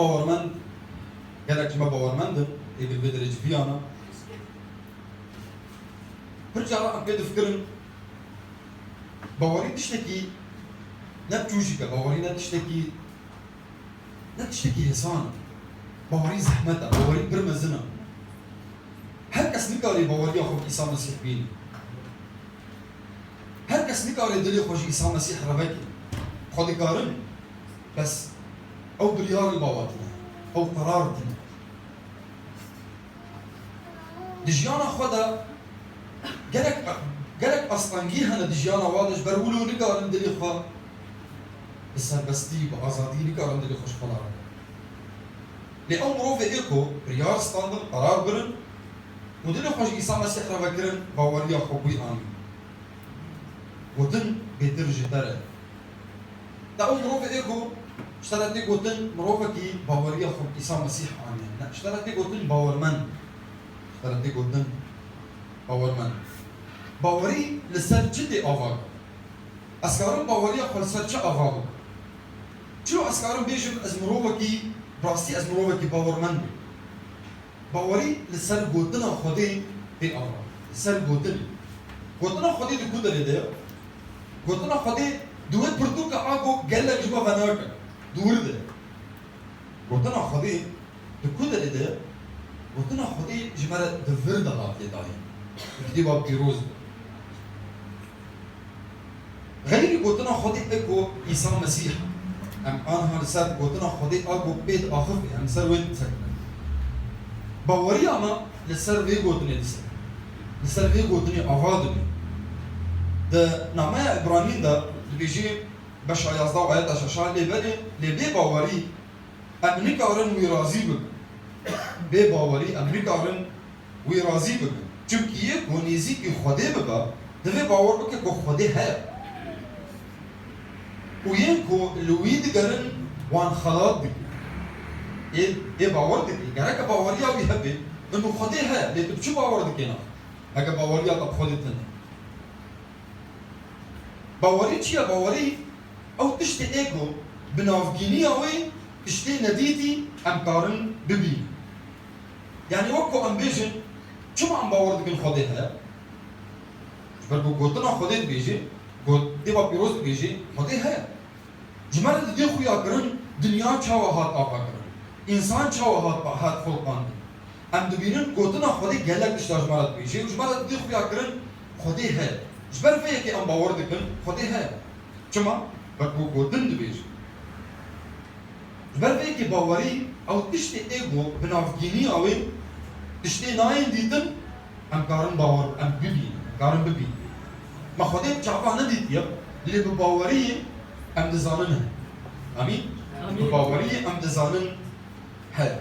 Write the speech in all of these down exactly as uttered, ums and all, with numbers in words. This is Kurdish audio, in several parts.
Bawermend, gelek ji me bawermend in, ê di vê derê civiyana. Pir cara em pê difikirin, bawerî tiştekî ne biçûcîk e, bawerî ne tiştekî, ne tiştekî hêsan e. Bawerî zehmet e, bawerî pir mezin e. Her kes nikare baweriya xwe bi Îsa Mesîh bîne. Her kes nikare dilê xwe ji Îsa Mesîh re veke. Xwe dikarin, bes ew biryar li bava tine, ew qerar tine. Di jiyana xwe de gelek, gelek astengî hene di jiyana wan de, ji ber wilo nikarin dilê xwe bi serbestî, bi azadî nikarin dilê xwe ji xwe re veke. Lê ew mirovê ê ku biryar standin, qerar birin û dilê xwe ji Îsa Mesîh re vekirin, baweriya xwe bûy anî. Gotin bêtir ji te re. Te ew mirovê ê ku ji te re tê gotin, mirovekî baweriya xwe bi Îsa Mesîh aniye. Ne, ji te re tê gotin bawermend. Ji te re tê gotin bawermend. Bawerî li ser çi tê ava? Ez karim baweriya xwe li ser çi ava bikim? Çilo ez karim bêjim ez mirovekî, bi rastî ez mirovekî bawermend im? Bawerî li ser gotina Xwedê tê ava. Li ser gotinê. Gotina Xwedê di ku derê de ye? Gotina Xwedê di wê pirtûka a ku gelek ji me venake. Di wir de ye. Gotina Xwedê di ku derê de ye? Gotina Xwedê ji me re di vir de hatiye dayîn. Di Kitêba Pîroz de. Xeyrî gotina Xwedê ê ku Îsa Mesîh e. Em aniha li ser gotina Xwedê a ku pê diaxife, em li ser wê disekinin. Baweriya me li ser vê gotinê disekine. Li ser vê gotinê ava dibe. Di nameya Îbranîn de dibêjê beşa yazdeh û ayeta şeşan lê belê, lê bê bawerî em nikarin wî razî bikin. Bê bawerî em nikarin wî razî bikin. Çimkî yê ku nêzîkî Xwedê bibe, divê bawer bike ku Xwedê heye. Û yên ku li wî digerin wan xelat dike. Ê, ê bawer dike. Gereke baweriya wî hebe, ino Xwedê heye. Lê tu bi çi bawer dikê niha? Heke baweriya te bi Xwedê tune. Bawerî çi ye? Bawerî ew tiştê ê ku bi navgîniya wê tiştê nedîtî em karin bibînin. Yanî wek ku em bêjin, çima em bawer dikin Xwedê heye? Ji ber ku gotina Xwedê dibêje, got-, Kitêba Pîroz dibêje, Xwedê heye. Ji me re didê xuya kirin, dinya çawa hat avakirin? Însan çawa hat, hat xulqandin? Em dibînin gotina Xwedê gelek tişta ji me re dibêje û ji me re didê xuya kirin, Xwedê heye. Ji ber vê yekê em bawer dikin, Xwedê heye. Çima? Ber ku gotin dibêje. Ji ber vê yekê bawerî ew tiştê ê ku bi navgîniya wê tiştê nayên dîtin, em karin bawer, em bibînin, em karin bibînin. Me Xwedê bi çavan nedîtiye, lê bi baweriyê em dizanin heye. Amîn? Amîn. Bi baweriyê em dizanin heye.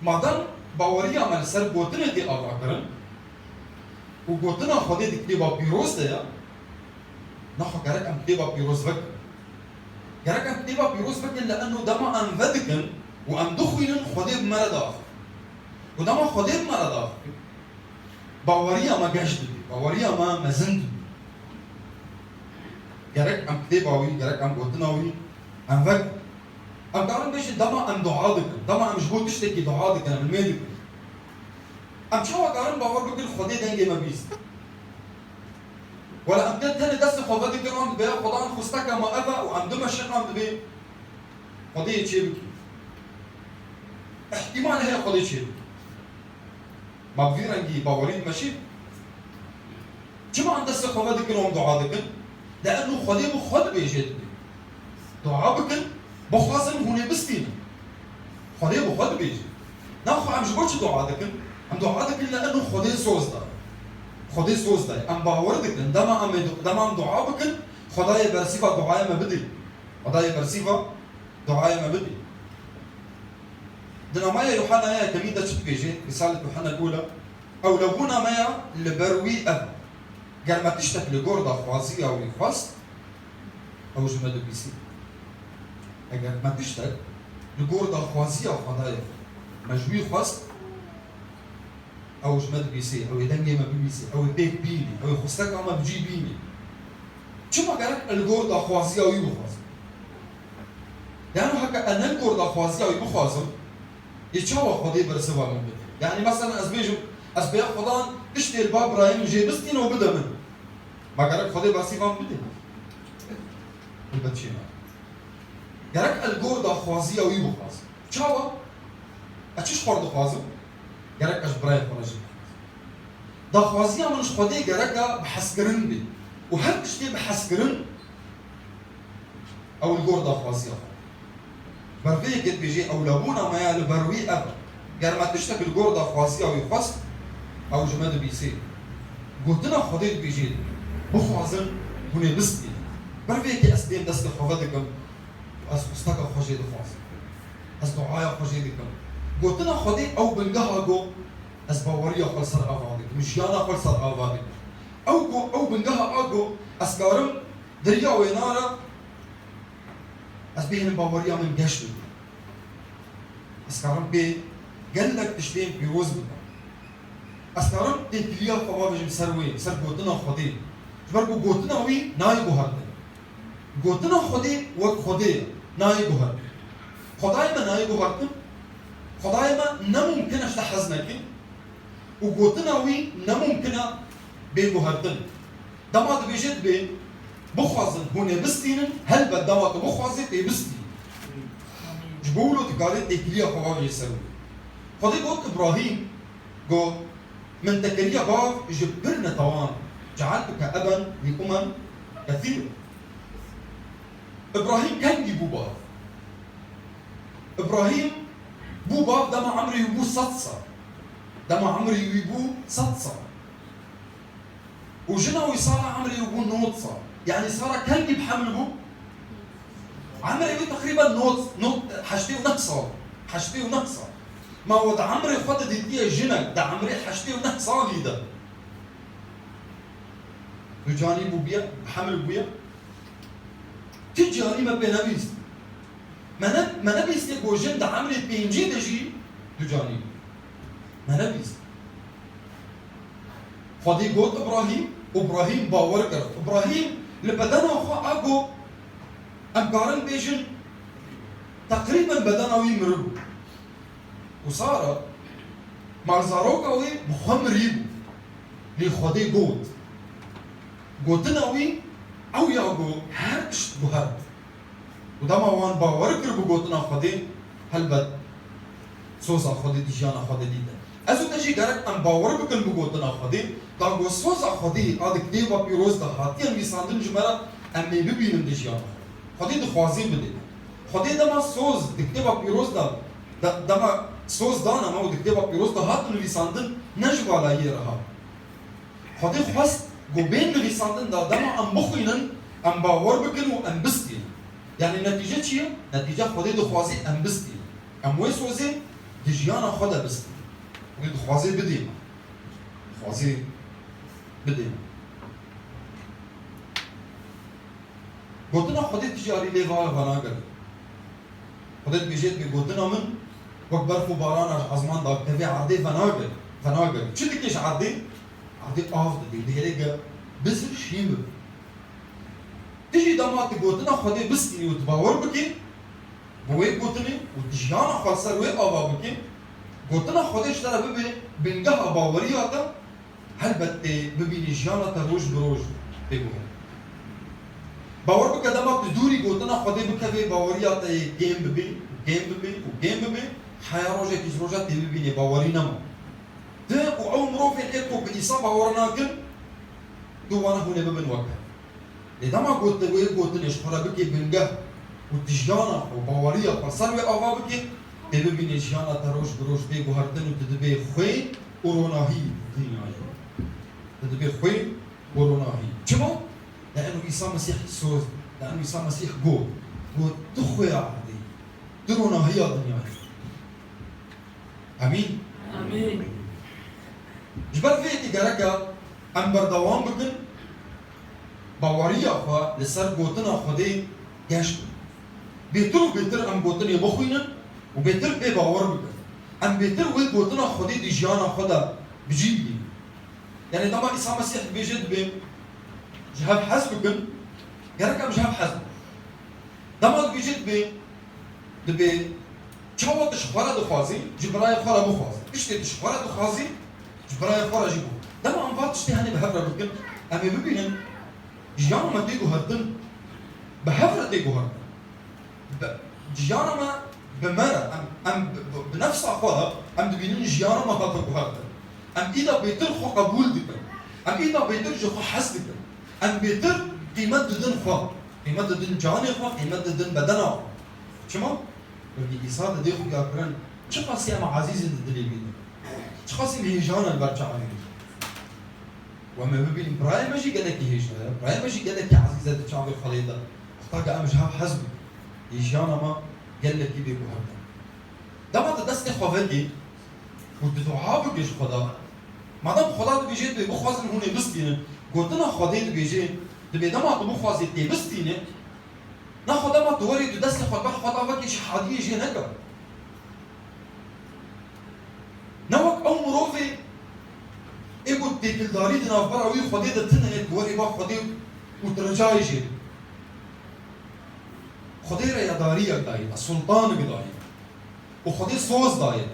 Madem baweriya me li ser gotinê tê avakirin û gotina Xwedê di Kitêba Pîroz de ye, naxwe gerek em Kitêba Pîroz vekin. Gerek em Kitêba Pîroz vekin, li eno dema em vedikin û em dixwînin, Xwedê bi me re diaxive. Û dema Xwedê bi me re diaxive, baweriya me geş dibe, baweriya me mezin dibe. Gerek em kitêba wî, gerek em gotina wî, em vekin. Em karin bêjin, dema em dua dikin, dema em ji bo tiştekî dua dikin, em li mêr dikin. Em çawa karin bawer bikin Xwedê dengê me bîst? Wela em te tenê destê xwe vedikin, em dibê ya Xwedan xwisteke me ev e û em dimeşin, em dibê Xwedê yê çê bikî. Îhtîmal heye Xwedê çê bikî. Ma bi vî rengî bawerî dimeşî? Çima em destê xwe vedikin û em dua dikin? Li eno Xwedê bi xwe dibêje dibê. Dua bikin, bixwazin hûn ê bistînin. Xwedê bi xwe dibêje. Naxwe em ji bo çi dua dikin? Em dua dikin li eno Xwedê soz daye. Xwedê soz daye. Em bawer dikin, dema em ê du-, dema em dua bikin, Xwedayê bersîva duaya me bidê. Xwedayê bersîva duaya me bidê. Di namaya Yuhannaya yekemîn de çi dibêje? Risalet Yuhanna Gula. Ewlebûna me ya li ber wî ev e. Ger me tiştek li gor daxwaziya wî xwest, ew ji me dibîsî. Eger me tiştek li gor daxwaziya Xwedayê me ji wî xwest, ew ji me dibîsî, ew ê dengê me bibîsî, ew ê pêk bînî, ew ê xwisteka me bi cî bînî. Çima gerek li gor daxwaziya wî bixwazin? Yani heke ez ne li gor daxwaziya wî bixwazim, ê çawa Xwedê bersiva min bide? Yani mesela ez bêjim, ez bêya Xwedan tiştê li ba birayê min jê bistîne û bide min. Ma gerek Xwedê bersiva min bide? Helbet çê nabe. Gerek ez li gor daxwaziya wî bixwazim. Çawa? Ez çi ji xwe re dixwazim? Gerek ez ji birayê xwe re jî bixwazim. Daxwaziya min ji Xwedê gereka bi hezkirin be. Û her tiştê bi hezkirin, ew li gor daxwaziya xwe. Ber vê yekê dibêjê ewlebûna me ya li ber wî ev e. Ger me tiştek li gor daxwaziya wî xwest, ew ji me dibîsê. Gotina Xwedê dibêjê, bixwazin hûn ê bistînin. Ber vê yekê ez dêm destê xwe vedikim, ez xwesteka xwe jê dixwazim. Ez duaya xwe jê dikim. Gotina Xwedê ew bingeha go, ez baweriya xwe li ser ava dikim, jiyana xwe li ser ava dikim. Ew go, ew bingeha a go, ez karim deriya wêna re, ez bihêlim baweriya min geş bibe. Ez karim pê gelek tiştên pîroz bikim. Ez karim têkiliya xwe bavêjim ser wê, ser gotina Xwedê. Ji ber ku gotina wî nayê guhertin. Gotina Xwedê wek Xwedê ye, nayê guhertin. Xwedayê me nayê guhertin. Xwedayê me ne mumkin e ji te hez neke û gotina wî ne mumkin e bê guhertin. Dema dibêje dibê, bixwazin hûn ê bistînin, helbet dema tu bixwazî tê bistînin. Ji bo wilo dikarê têkiliya xwe bavêje ser wî. Xwedê got Îbrahîm, got, min te kiriye bav ji pir netewan, cealtuke eben li umem kethîr. Îbrahîm kengî bû bav? Îbrahîm bû bav dema emrê wî bû sed sal. Dema emrê wî bû sed sal. Û jina wî Sara emrê wî bû nod sal. Yanî Sara kengî bi heml bû? Emrê wî teqrîben nod, nod, heştê û neh sal. Heştê û neh sal. Ma we di emrê xwe de dîtiye jinek di emrê heştê û neh salî de ducanî bûbiye, bi heml bûye? Ti canî me pê nebîst. Me ne, me nebîstiye ku jin di emrê pêncî de jî ducanî bû. Me nebîst. Xwedî got Îbrahîm, Îbrahîm bawer kir. Îbrahîm li bedena xwe a got, em karin bêjin, teqrîben bedena wî miribû. Û Sara, malzaroka wê bi xwe mirîbû. Lê Xwedê got. Gotina wî ew ya got, her tişt guhert. Û dema wan bawer kir bi gotina Xwedê, helbet soza Xwedê di jiyana xwe de dîtin. Ez û te jî gerek em bawer bikin bi gotina Xwedê, da ku soza Xwedê a di kitêba pîroz de hatiye nivîsandin ji me re, em ê bibînin di jiyana xwe. Xwedê dixwazê bidê. Xwedê dema soz di kitêba pîroz de, de, dema soz dana me û di kitêba pîroz de hat nivîsandin, ne ji valayiyê re hat. Xwedê xwest ku bên nivîsandin de dema em bixwînin, em bawer bikin û em bistînin. Yanî netîce çi ye? Netîce Xwedê dixwazî em bistînin. Em wê sozê di jiyana xwe de bistînin. Xwedê dixwazê bidê me. Dixwazê bidê me. Gotina Xwedê tu jî arî lê va-, venagere. Xwedê dibêje, dibê gotina min wek berf û barana ji ezman dakeve erdê, venagere, venagere. Çi dike ji erdê? Erdê av dide, dihêle ge bizir şîn bibe. Tu jî dema tu gotina Xwedê bistînî û tu bawer bikî bi wê gotinê û tu jiyana xwe li ser wê ava bikî, gotina Xwedê ji te re bibe bingeha baweriya te, helbet tê bibînî jiyana te roj bi roj tê guhertin. Bawer bike, dema tu dûrî gotina Xwedê bikevê, baweriya te yê kêm bibê, kêm bibê û kêm bibê, heya rojekî ji roja tê bibînê bawerî nema. Tu û ew mirovên ê ku bi Îsa bawer nakin, tu wana hûn ê bibin wek hev. Lê dema got, tu wê gotinê ji xwe re bikê bingeh û tu jiyana xwe û baweriya xwe ser wê ava bikê, tê bibînê jiyana te roj bi roj tê guhertin û tu dibê xwê û ronahî dinyayê. Tu dibê xwê û ronahî. Çima? Leeno Îsa Mesîh soz, leeno Îsa Mesîh got, got, tu xwêya erdê yî, tu ronahiya dinyayê yî. Emîn. Emîn. Ji ber vê yekê gerek e em berdewam bikin, baweriya xwe li ser gotina Xwedê geş bikin. Bêtir û bêtir em gotinê bixwînin û bêtir pê bawer bikin. Em bêtir wê gotina Xwedê di jiyana xwe de bi cî bigihînin. Yanî dema Îsa Mesîh dibêje dibê ji hev hez bikin, gerek em ji hev hez bikin. Dema dibêje dibê Dibê çawa tu ji xwe re dixwazî, ji birayê xwe re bixwazî. Piştê tu ji xwe re dixwazî, ji birayê xwe re jî bixwe. Dema em va tiştê henê bi hev re bikin, em ê bibînin jiyana me tê guhertin, bi hev re tê guhertin. Bi, jiyana me bi me re, em, em bi, bi, bi nefsa xwe re, em dibînin jiyana me hate guhertin. Em îda bêtir xwe qebûl dikin. Em îda bêtir ji xwe hez dikin. Em bêtir qîmet didin xwe. Qîmet didin canê xwe, qîmet didin bedena xwe. Çima? Wekî Îsa didê xuyakirin, çiqasî em ezîz in di dilê wî de. Çiqasî em hêjan in li ber çavê wî de. Û em ê bibînin, birayê me jî gelekî hêja ye. Birayê me jî gelekî ezîz e di çavê Xwedê de. Heta ke em ji hev hez bikin, hêjiyana me gelekî bê guherte. Dema tu destê xwe vekî û tu dua bike ji Xweda, madem Xweda dibêje, dibê bixwazin hûn ê bistînin, gotina Xwedê dibêje, dibê dema tu bixwazî tê bistîne, Naxwe dema tu werî tu destê xwe ber Xweda vekî, ji hadiyê jê neke. Ne wek ew mirovê ê ku têkildarî di navbera wî Xwedê de tune ye, tu werî ba Xwedê û tu ricayê jê. Xwedê re yadariyek dayî, te sultanek dayî. Û Xwedê soz daye.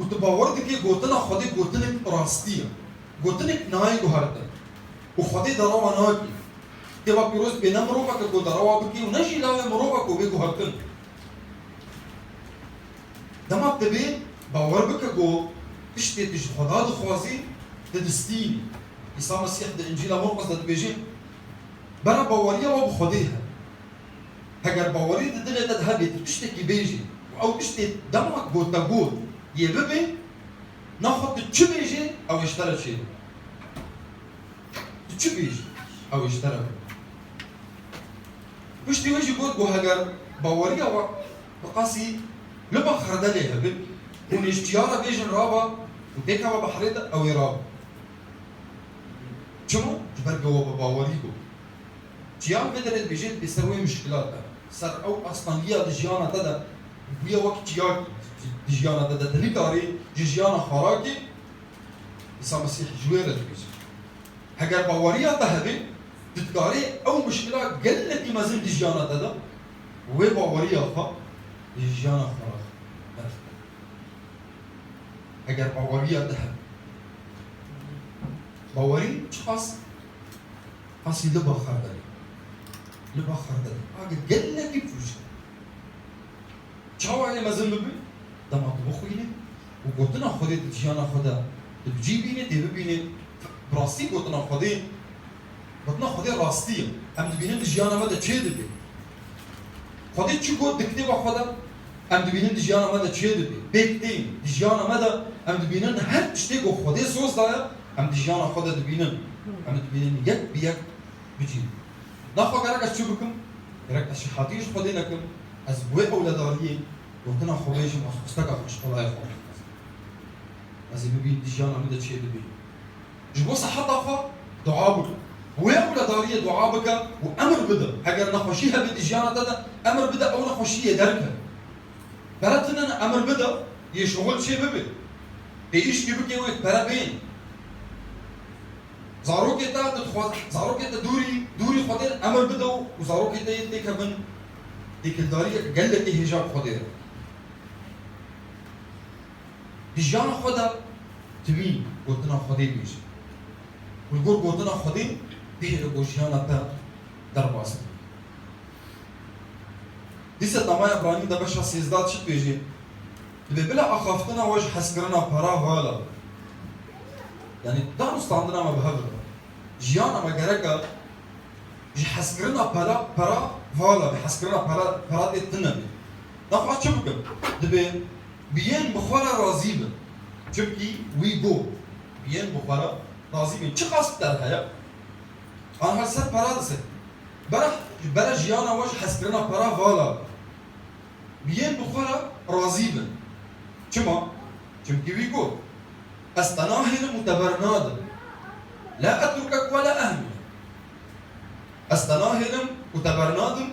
Û tu bawer dikî gotina Xwedê gotinek rastî ye. Gotinek nayê guhertin. Û Xwedê derewa nakî. Kitêba Pîroz bê ne miroveke ku derewa bikî û ne jî lawê miroveke ku bê guhertin. Dema tu bê bawer bike ku tiştê tu ji Xweda dixwazî, tu distînî. Îsa Mesîh di Încîla Murqis de dibêje, bera baweriya we bi Xwedê he. Heger bawerî di dilê te de hebe, tu tiştekî bêjî û ew tiştê dema gotegot yê bibe, naxwe tu çi bêjî, ew ê ji te re çêbe. Tu çi bêjî, ew ê ji te re bibe. Piştî wê jî got ku heger baweriya we bi qasî liba xerdelê hebe, hûn ê ji çiya re bêjin raba û têkeve behrê de, ew ê rabe. Çima? Ji ber ku we bi bawerî got. Çiyan vê derê dibêje, dibê ser wê mişkila te, ser ew astengiya di jiyana te de bûye wek çiyakî di jiyana te de, tu nikarî ji jiyana xwe rakî, Îsa Mesîh ji wê re dibêje. Heger baweriya te hebe, tu dikarî ew mişkila gelekî mezin di jiyana te de, wê baweriya xwe ji jiyana xwe re derxe. Heger baweriya te hebe. Bawerî çiqas Qasî liba xerdelê. Liba xerdelê. Age gelekî pûç e. Çawa ê mezin bibe? Dema tu bixwînî û gotina Xwedê di jiyana xwe de tu bi cî bînî, tê bibînî. Bi rastî gotina Xwedê, gotina Xwedê rastî ye. Em dibînin di jiyana me de çê dibe. Xwedê çi got di kitêba xwe de? Em dibînin di jiyana me de çê dibe. Pêk tên, di jiyana me de em dibînin her tiştê ku Xwedê soz daye, em di jiyana xwe de dibînin. Em dibînin yek bi yek bicînin. Naxwe gerek ez çi bikim? Gerek ez şehatî ji Xwedê nekim, ez bi wê ewledariyê gotina xwe bêjim, ez xwesteka xwe ji xelayê xwe bixwazim. Ez ê bibînim di jiyana min de çê dibe. Ji bo seheta xwe dua bike. Wê ewledariyê dua bike û emir bide. Heger nexweşî hebe di jiyana te de, emir bide ew nexweşiyê derkeve. Pere tune ne, emir bide, yê şuxul çê bibe. Pê îşkî bike wê pere bên. Zarokê te, tu dixwaz, zarokê te dûrî, dûrî Xwedê ne, emir bide û zarokê te yê têkevin têkildariyek gelekî hêja bi Xwedê re. Di jiyana xwe de timî gotina Xwedê bêje. Û li gor gotina Xwedê bihêle ku jiyana te derbas be. Dîsa namaya Îbranî de beşa sêzdeh çi dibêje? Dibê bila axaftina we ji hezkirina pera vala. Yanî dan û standina me bi hev re. Jiyana me gerek e ji hezkirina pera, pera vala be, hezkirina pera, pera tê tune be. Naxwe çi bikim? Dibê bi yên bi xwe re razî bin. Çimkî wî got, bi yên bi xwe re razî bin. Çiqas bi te re heye? An her ser pera disekî. Bere, bere jiyana we ji hezkirina pera vala be. Bi yên bi xwe re razî bin. Çima? Çimkî wî got, ez te nahêlim û te bernadim. La etrukek we la ehmilek. Ez te nahêlim û te bernadim.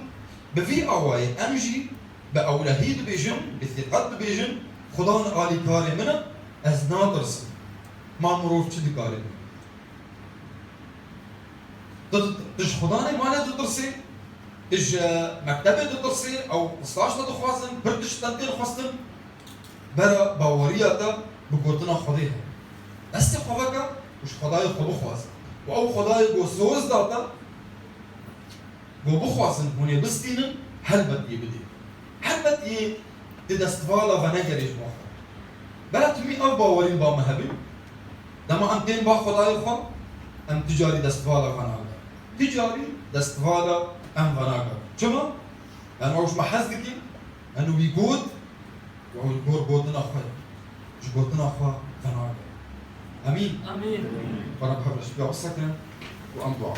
Bi vî awayî em jî bi ewlehî dibêjin, bi siqet dibêjin, Xudan alîkarê min e, ez natirsim. Ma mirov çi dikare bike? Tu, tu ji Xudanê malê ditirsî, tu ji mektebê ditirsî, ew staj te dixwazin, pir Ji te tên xwestin bera baweriya te bi gotina Xwedê hebe. Destê xwe veke û ji Xwedayê xwe bixwaze. Û ew Xwedayê ku soz da te, ku bixwazin hûn ê bistînin, helbet yê bidê. Helbet yê di destvala venegerê ji bo xwe. Bera tu mî ev bawerî ba me hebî, dema em tên ba Xwedayê xwe, em tu carî destvala venagerin. Tu carî destvala em venagerin. Çima? Yani ew ji me hez dike, yani wî got, û ew li gor gotina xwe ye. Ji gotina xwe venagere. Emîn. Emîn. Xwe re bi hev re ji piya bisekin û em dua.